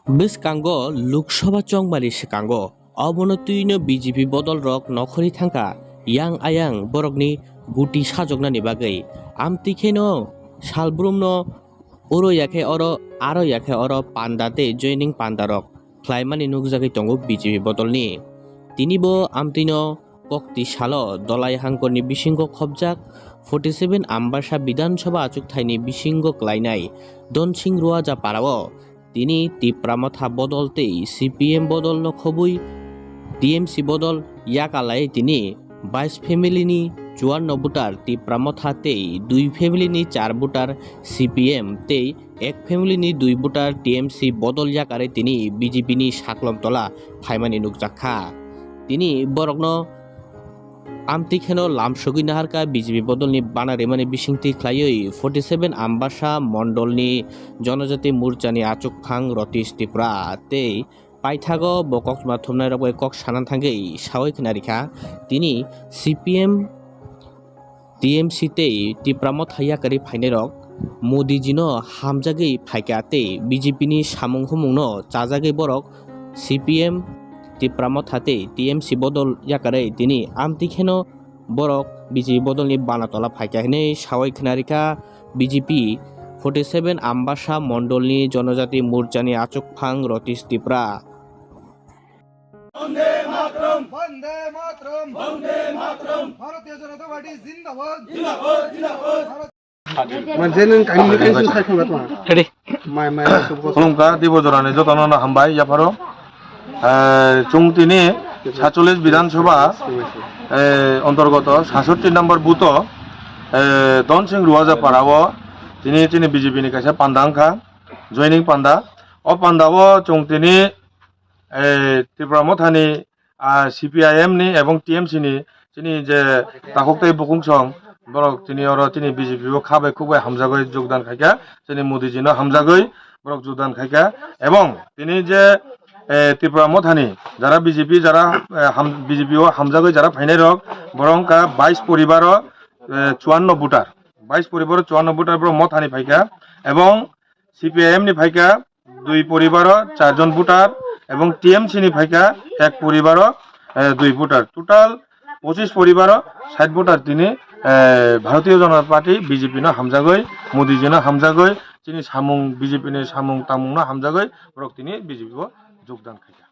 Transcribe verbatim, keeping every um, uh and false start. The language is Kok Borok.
Bwskango Lok Sabha chongmani swkango obono twino B J P bodol rok nokhorwi thangkha yang ayang borokni guti sajoknani bagwi. Amtwi kheno salbrumno oro yakhe oro, aro yakhe oro panda tei joining panda rok khlaimani nukjagwi tongo B J P bodolni. Tinibo amtwino kokti salo Dolai Hangkorni bisingo khopjak forty seven Ambasa Bidhan Sabha achukthaini bisingo klainai Donsing Ruaja parao tini Tipra Motha bodol tei C P M bodolno khobwi T M C bodol yakalai tini bais family ni chuanno voter Tipra Motha tei dui family ni char voter C P M tei ek family ni dui voter T M C bodol yakarwi tini B J P ni saklom tola phaimani nukjakha. Tini borokno amtwi kheno lamsogwi naharkha B J P bodolni bana rimani bisingtwi khlaiwi forty seven Ambasa mondolni Jonojati Morchani achukphang Rotish Tripura tei paithago bo koktwma thumnairok bai kok sana thangwi sawi khna rikha. Tini C P M, T M C tei Tipra Motha yakarwi phainairok Modijino hamjagwi phaikha tei B J P ni samung humungno chajagwi borok C P M, Tipra Motha tei T M C bodol yakarwi tini amtwi kheno borok B J P bodolni bana tola phaikha hinwi sawi khna rikha B J P forty seven Ambasa mondolni Jonojati Morchani achukphang Rotish Tripura. বন্দে মাতরম। বন্দে মাতরম। বন্দে মাতরম। ভারতীয় জনতা পার্টি জিন্দাবাদ। জিন্দাবাদ, জিন্দাবাদ। Bharat Manjeno kaini kaini sai khonga tong. Ready. Mai mai. Khulumkha, dibo jorani jotono no hambai yapharo. Eh, chwng tini saitchollish Bidhan Sabha, eh, ontorgoto sasotti number booth o, eh, Donsing Ruaja parao tini, tini B J P ni kaisa panda wngkha, joining panda. O panda o chwng tini eh, Tipra Mothani, ah, C P I M ni ebong T M C ni chini je takhuk tei bukhuk song borok tini oro chini B J P o kha bai khuk bai hamjagwi jogdan khaikha, chini Modiji no hamjagwi borok jogdan khaikha, ebong tini je, eh, Tipra Mothani jara B J P jara, eh, ham-, B J P o hamjagwi jara phainai rok borok wngkha bais poribar o, eh, chuanno voter, bais poribar o chuanno voter borok Mothani phaikha, ebong C P I M ni phaikha dui poribaro charjon voter ebong T M C ni phaikha ek poribaro, eh, dui voter. Total pochis poribaro sait voter tini, eh, Bharatiya Janata Party B J P no hamjagwi, Modi ji no hamjagwi, chini samung B J P ni samung tangmung no hamjagwi borok tini B J P o jogdan khaikha.